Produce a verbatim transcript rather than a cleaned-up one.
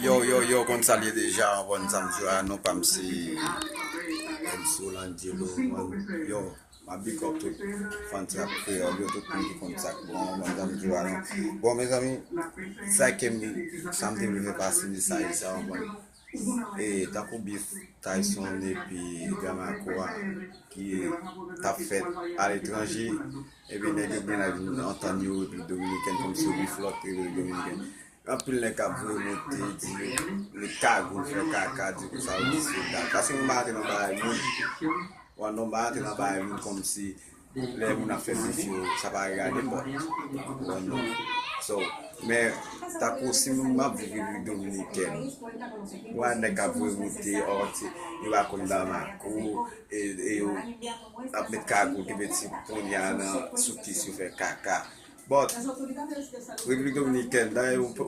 Yo, yo, yo, konn sa l ye deja, w konn sa m di a, non pa m se M C Rolangelo, yo, m ap big up tout fan rap kreyòl yo, tout moun ki konn sa k bon, w konn sa m di a, non. Bon, mezanmi, sa ke m, sa m te vle fè pase mesaj sa, w konprann? E, tankou bif Tyson epi Drama Koa ki t ap fèt aletranje, epi nèg yo gen la vin antann yo Repiblik Dominikèn kòmsi yo bif lòt Repiblik Dominikèn. Anpil nèg k ap voye monte, di yo met kagoul, fè kaka, di konsa yo di se dat. Paske nou pa antre nan bagay moun. Wan, nou pa antre nan bagay moun kòmsi lè moun ap fè bif yo, sa pa regle nenpòt. Wan, non. So, men, tankou si m ap viv Repiblik Dominikèn, wan nèg k ap voye monte, ò, ti, yo pa konn Bamako, e, e yo ap met kagoul, kenbe ti ponya nan sou kis yo fè kaka. But, Repiblik Dominikèn, dayè, ou,